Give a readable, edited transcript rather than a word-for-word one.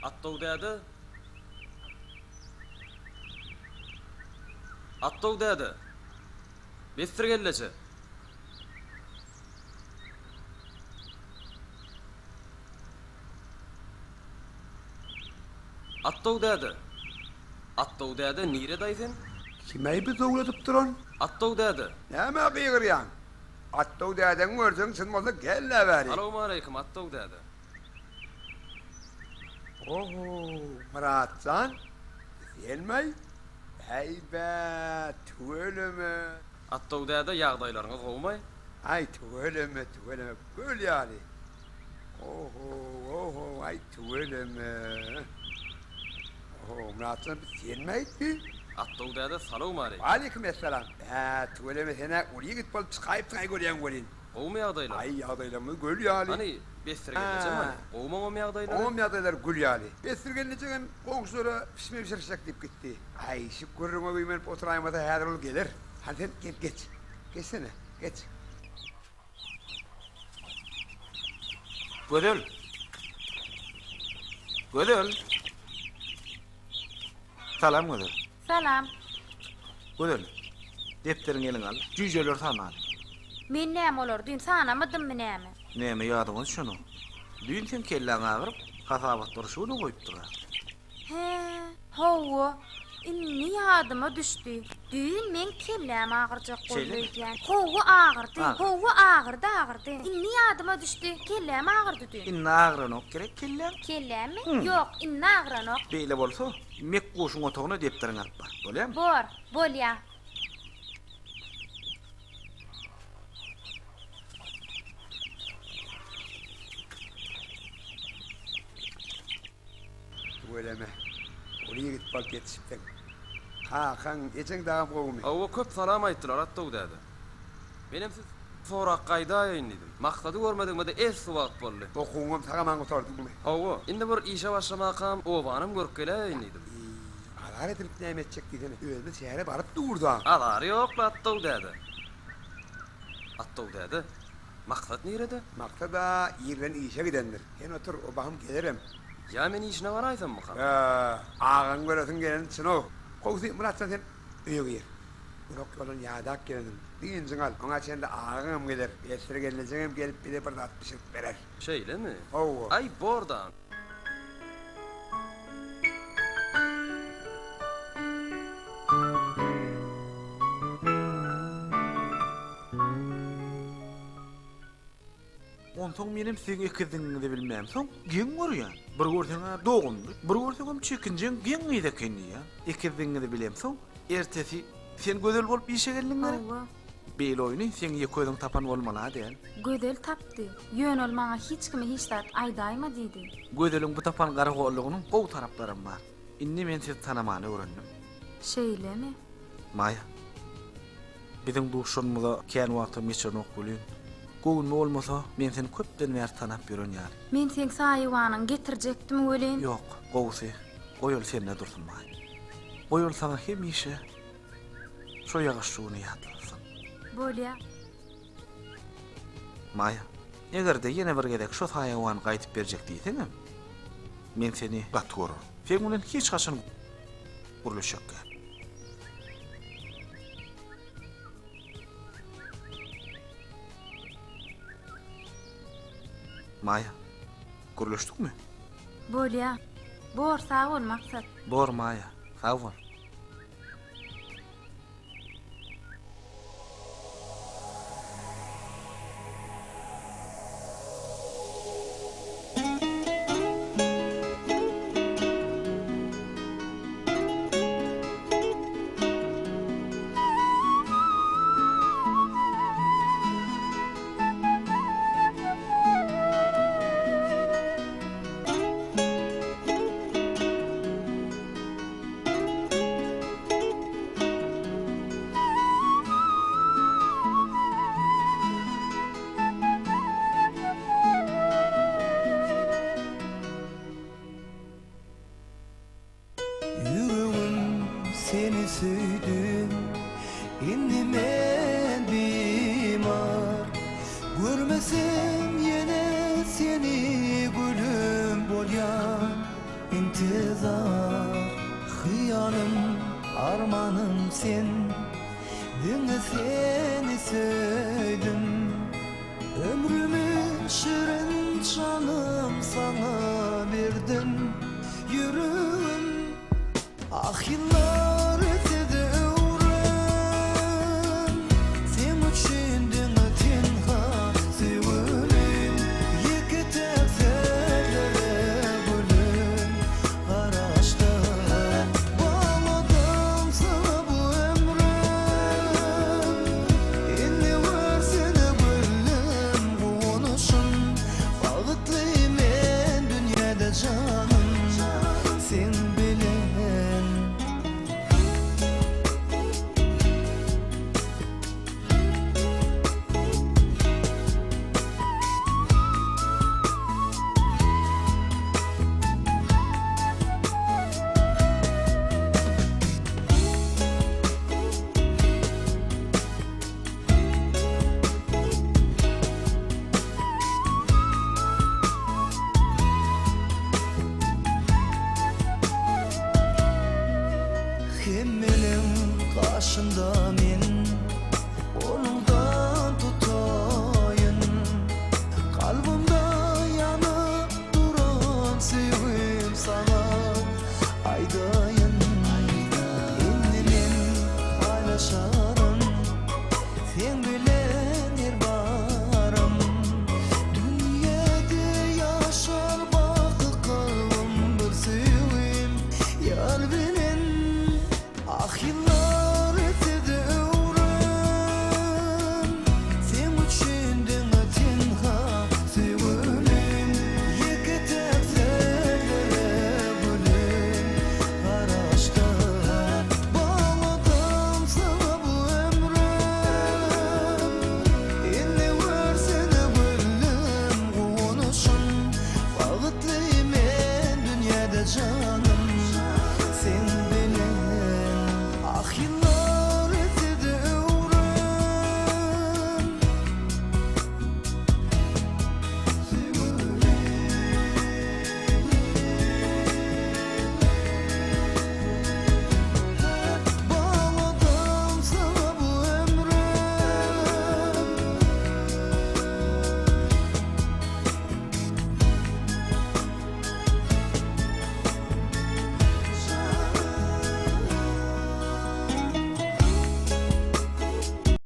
Atdow däde. Atdow däde. Besdir gelleje. Atdow däde. Atdow däde niredaý sen? Kimeý bi zowladyp duran? Atdow däde. Nämä gygyrýaň? Atdow dädeňi görseň çyn bolsa gel-ä bäri. Salowmaleýkim Atdow däde. Oho, Myratjan, senmaý? Äý-bä, tüweleme. Atdow däde ýagdaýlaryňyz gowumaý? Aý, tüweleme, tüweleme, göl ýaly. Oho, oho, aý, tüweleme. Oho, Myratjan, bi senmaý bi? Atdow däde, salowmaleýkim. Waleýkim essalam. Bä, tüweleme, sen-ä uly ýigit bolup çykaýypsyň-aý görýän welin. Gowumy ýagdaýlar? Aý, ýagdaýlarymyz göl ýaly. Hany, Bessir gelnejem hany? Gowumy oňam ýagdaýlary? Oňam ýagdaýlary gül ýaly. Bessir gelnejegem goňşulara pişme bişirişjek diýip gitdi. Aý, şu gürrüňe güýmenip oturaýmasa häzir ol geler. Hany sen gel, geç. Geçsene, geç. Gözel! Gözel! Salam Gözel. Salam. Gözel, depderiňi eliňe al, jüýjeleri sanaly. Men näme olary düýn sanamadymmy näme? Näme ýadyňa düşenok? Düýn seň kelläň agyryp, hasabatlary şu güne goýupdyr-a. Hä, hawa, indi ýadyma düşdi. Düýn meň kelläm agyrjak boldy öýdýän. Hawa, agyrdy. Hawa, agyrdy, agyrdy. Indi ýadyma düşdi, kelläm agyrdy düýn. Indi agyranok gerek kelläň? Kellämmi? Ýok, indi agyranok. Beýle bolsa, Mekguşuň otagyna depderiňi alyp bar, bolýamy? Bor, bolýa. Tüweleme, uly ýigit bolup ýetişipsiň. Kakaň, ejeň dagam gowumy? Hawa, köp salam aýtdylar, Atdow däde. Menem sizi sorap gaýdaýaýyn diýdim. Maksady görmedigime-de esli wagt boldy. Okuwyňam sag-aman gutardyňmy? Hawa, indi bir işe başlamakam obanam görüp geläýeýin diýdim. Eý, azar edilip näme etjek diýsene, özümiz şähere baryp dur-da. Azary ýok-la, Atdow däde. Atdow däde, Maksat nirede? Maksad-a irden işe gidendir. Sen otur, o bahym gelerem. Ýa men işine baraýsammykam? Ýa, agaňy göresiň geleni çyn-ow. Gowusy, Myratjan sen öýe gir. Uzak ýoldan ýadap gelensiň. Dynjyňy al. Oňa çenli agaňam geler. Esger gelnejeňem gelip bize bir zat bişirip berer. Şeýlemi? Hawa. Aý, bor-da. Onsoň menem siziň ekizdigiňizi bilmämsoň, geň görýän. Bir görseň-ä dogumly, bir görseňem çekinjeň geň gyz eken diýýän. Ekizdigiňizi bilemsoň, ertesi sen gözel bolup işe geldiň gerek? Hawa. Beýle oýny seň ýeke özüň tapan bolmaly-a däl. Gözel tapdy. Ýöne ol maňa hiç kime hiç zat aýdaýma diýdi. Gözeliň bu tapan garagollugynyň gowy taraplaram bar. Indi men sizi tanamany öwrendim. Şeýlemi? Maýa. Biziň duşanymyza kän wagtam geçenok welin, göwnüme bolmasa, men seni köpden bäri tanap ýören ýaly. Men seň saýawanyňy getirjekdim welin. Ýok, gowusy, goý ol sende dursun, Maýa. Goý ol saňa hemişe şo ýagyşly güni ýatlatsyn. Bolýa. Maýa, eger-de ýene bir gezek şo saýawany gaýdyp berjek diýseňem, men seni gaty görerin. Seň bilen hiç haçan gürleşjek däl. Maýa, gürleşdikmi? Bolýa. Bor, sag bol, Maksat. Bor, Maýa, sag bol. sen Diňe seni söýdüm Ömrümi şirin janym saňa berdim.